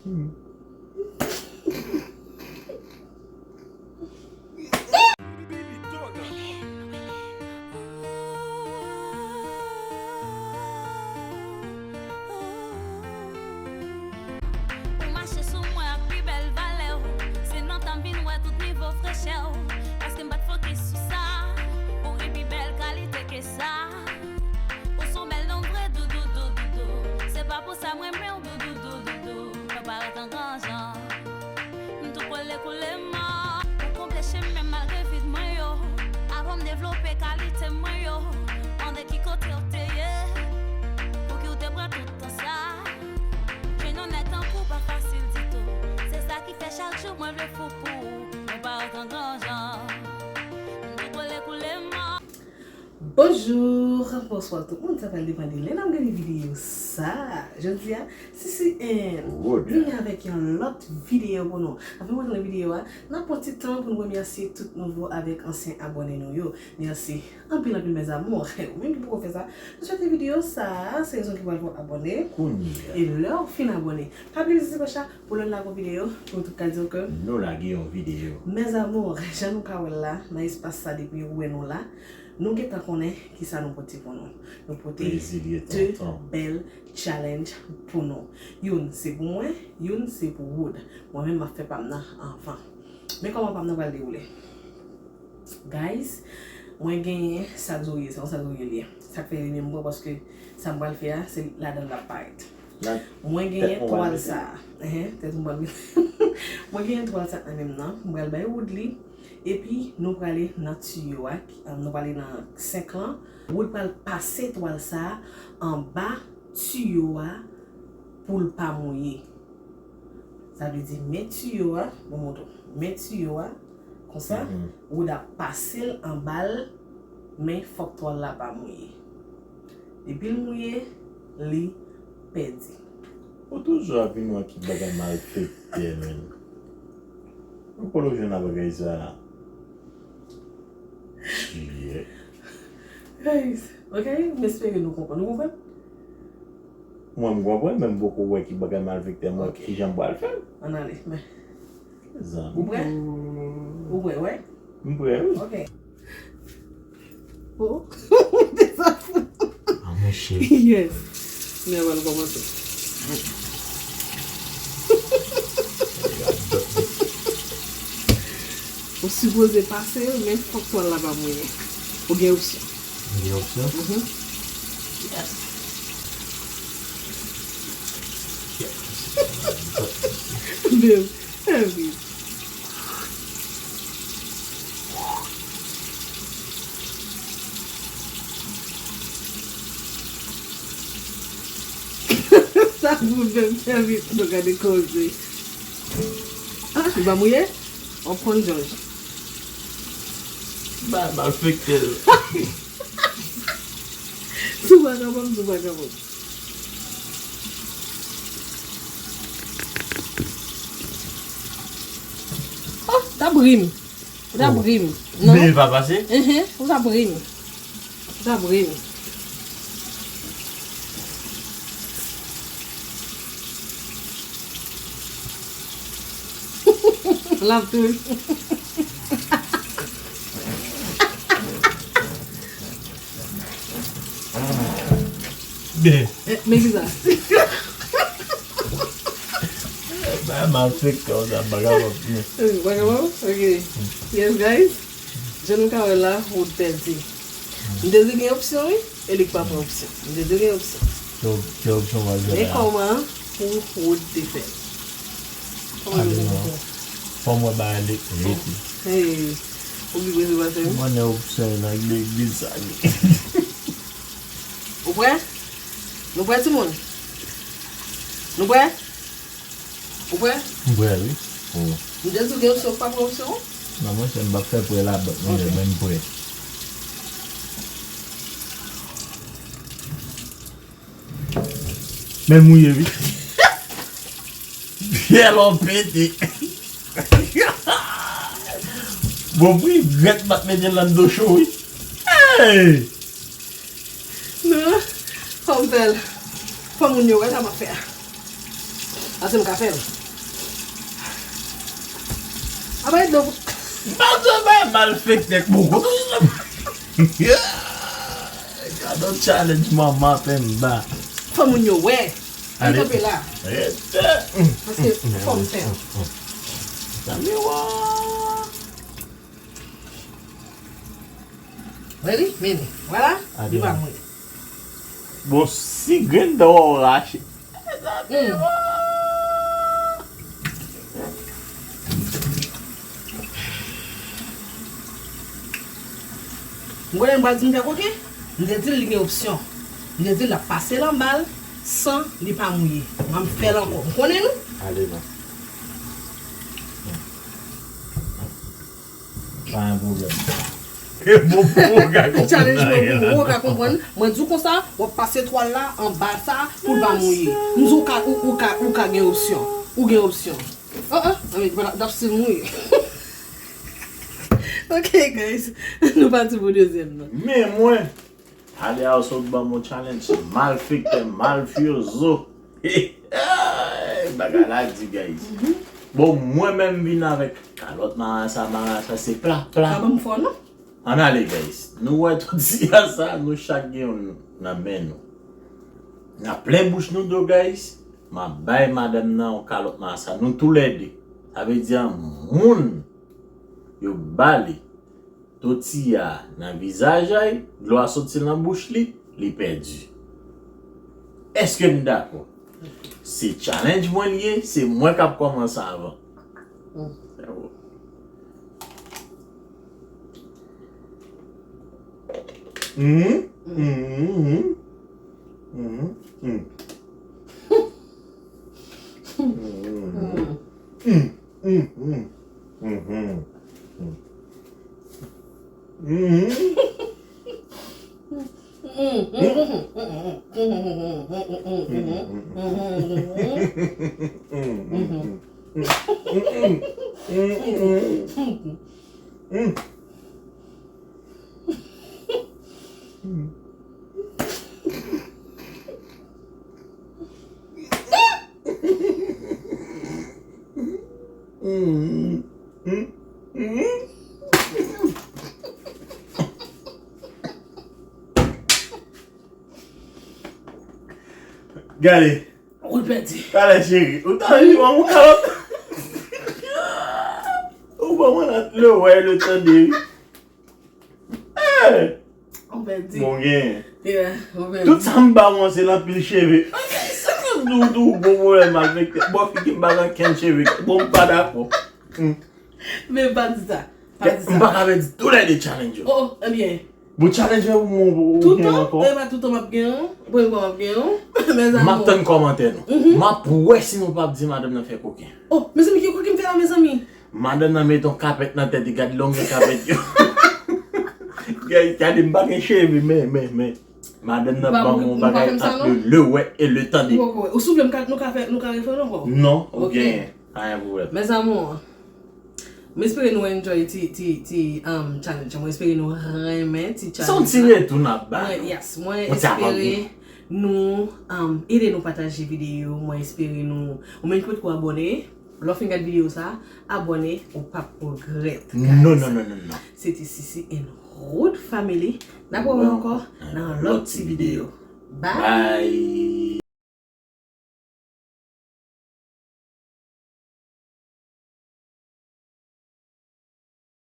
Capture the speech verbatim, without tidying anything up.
Ou mache sou mwen ak pi bèl valè w. Se nan tan m vin wè tout nivo frechè w. Paske m pa t fokis sou sa. Ou gen pi bèl kalite ke sa. Ou se yon bèl nonm vre, doudou, doudou, doudou. Se pa pou sa m renmen w, doudou, doudou, doudou. Mwen parèt an gran jan. M tou kole koule mò. Ou konble chemen malgre vid mwen yo. Avan m devlope kalite mwen yo. Mande ki kote w te ye. Pouki w te pran tout tan sa. Jwenn yon nèg tankou w pa fasil ditou. Se sa ki fè chak jou mwen vle fou pou ou. Mwen parèt an gran jan. M tou kole koule mò. Bonjou, bonswa tout moun, sa pral depann de lè n ap gade videyo sa. Jodi a, Sisi Ann vini avèk yon lòt videyo pou nou. Avan nou rantre nan videyo a, n ap pran ti tan pou nou remèsye tout nouvo avèk ansyen abòne nou yo. Mèsi anpil, anpil, mes amours. Ou menm ki poko fè sa, nou swete videyo sa, se rezon ki pral fè w abòne. Kounye a. E lè w fin abòne, pa bliye peze ti klòch la pou lè n lage yon videyo, pou nou tout ka di ke nou lage yon videyo. Mes amours, jan nou ka wè l la, nan espas sa depi ou wè nou la, nou gentan konnen kisa nou pote pou nou. Nou pote de bèl challenge pou nou. Youn se pou mwen, youn se pou Wood. Mwen menm m ap fè pa m nan anvan. Men kòman pa m nan pral dewoule. Guys, mwen genyen sak zorye, se yon sak zorye li ye. Sa k fè li menm bon, paske sa m pral fè a, se ladan l ap parèt. Mwen genyen twal sa a. Enhen, tèt ou m pral mete. Mwen genyen twal sa nan men m nan. M pral bay Wood li. Epi nou prale nan tiyo a, ki- ah, nou prale nan senk lan. Wood pral pase twal sa a anba tiyo a pou l pa mouye. Sa vle di men tiyo a, bon, montre w. Men tiyo a, konsa, Wood ap pase l anba l, men fòk twal la pa mouye. Depi l mouye, li pèdi. Ou toujou ap vin wè ki bagay malfektè, menn. Ou poko jwenn nan bagay sa. Chiyè. Guys, ok, m espere nou konprann. Nou konprann? Mwen, m konprann, men m poko wè ki bagay malfektè, mwen, kijan m pral fè. Ann ale, men. Zanmi. Ou prè? Ou prè, wè? M prè, wi. Ok. Oh, te sa fou. Ah, monchè. Yes. Men, ann kòmanse. Ou sipoze pase l, men fòk twal la pa mouye. Ou gen opsyon. Ou gen opsyon? Mhm. Yes. Babe, heavy. Sa pou fè m fè vit, nou gade koze. Ah, li pa mouye? W ap konn Jòj. Ba, ba, fèk tèl. Sou vagabon, sou vagabon. Oh, t ap ri m. Ou t ap ri m. Non? Men l pa pase? Enhen, ou t ap ri m. Ou t ap ri m. L ap tou. Ben. Eh, men kisa? Ba, m ap fèk kè w sa, bagay w ap men. Eh, bagay w ap? Ok. Yes, guys. Jan nou ka wè la, Wood pèdi. M te di gen opsyon, wi. E li k pa pran opsyon. M te di gen opsyon. Ki op-, ki opsyon w al jwenn la? Men kòman pou Wood te fè? Kòman nou te fè? Fò m wè bagay li rete. Hey, ou ki prese pase m? Mwen nan opsyon nan legliz sa li. Ou prè? Nou prè, timoun? Nou prè? Ou prè? M prè, wi. M te di w gen opsyon, ou pa pran opsyon? Non, monchè, m p ap fè prè labank, monchè, men m prè. Men l mouye, wi. Pyè lò pete. Bon, pou regrèt m ap mete l nan do cho, wi. Hey! Non, fò m fè l. Fò moun yo wè sa m ap fè a. Ase m ka fè l. Aba e dlo. Malfektè k poko. Gade yon challenge manman penba. Fò moun yo wè. Li kanpe la. Paske fò m fè l. Sa miwa. Wè li, men li. Vwala, li pa mouri. Bon, si grenn dan w rache. M konnen m pral di m fè koken, m te di l li gen opsyon. M te di l l ap pase l anba l san li pa mouye. M ap fè l ankò. M konnen nou. Ale non. Pa gen pwoblèm. Bon, bon, ou ka konprann. Challenge mwen pou ou, ou ka konprann. Mwen di w konsa, w ap pase twal la anba sa pou l pa mouye. M di w ka, ou, ou ka, ou ka gen opsyon. Ou gen opsyon. Oh, oh, anmwey, n ap still mouye. Ok, guys. Nou pati pou dezyèm nan. Men mwen, ale a sot ban m yon challenge. Malfektè, malfiozo. Bagay la di, guys. Bon, mwen menm vin avèk kalòt marasa, marasa se pla, pla. Pa ban m fò, non. Ann ale, guys. Nou wè tout siya sa, nou chak gen youn nan men nou. N ap plen bouch nou dlo, guys. M ap bay madanm nan yon kalòt marasa. Nou toulède. Sa vle di, moun yo ba li totiya nan vizaj a, dlo a soti nan bouch li, li pèdi. Èske n dakò? Se challenge mwen li ye, se mwen k ap kòmanse avan. Mhm, mhm, mhm, mhm, mhm. Gade. Ou pèdi. Talè cheri, ou ta vin ban mwen kalòt. Ou ban mwen le wè, le tande, wi. Ou pèdi. Bon, gen. Yeah, ou pèdi. Tout sa m ba w an, se l anpil cheve. Sa k fè m di w tou gwo pwoblèm avèk bò figi m pa gen kenn cheve. Bon, m pa dakò. Men pa di sa. Pa di sa. M pa ka pèdi tou lè de challenge yo. Oh, oh, ebyen. Bon, challenge yo pou mwen, ou gen ankò? Tout tan, e pa tout tan m ap gen yon. Premye fwa m ap gen yon. Mezanmi. M ap tann kòmantè nou. M ap wè si nou p ap di madanm nan fè koken. Oh, mezanmi, ki koken m fè la, mezanmi? Madanm nan mete yon kapèt nan tèt li, gad longè kapèt yo. Gade, gade, m pa gen cheve, men, men, men. Madanm nan ban mwen yon bagay ant le, le wè e le tande. Ou souple, m ka, nou ka fè, nou ka refè l ankò? Non, ou genyen. Pa gen pwoblèm. Mes amours, m espere nou enjoy ti, ti, ti, um, challenge. Mwen espere nou renmen ti challenge. Se yon ti retou n ap ba nou. Yes, mwen espere nou, um, ede nou pataje videyo. Mwen espere nou, ou menm ki potko abòne, lè w fin gad videyo sa, abòne, ou p ap regrèt. Non, non, non, non, non. Se ti Sisi and Rude Family. N ap wè w ankò nan lòt ti videyo. Bye.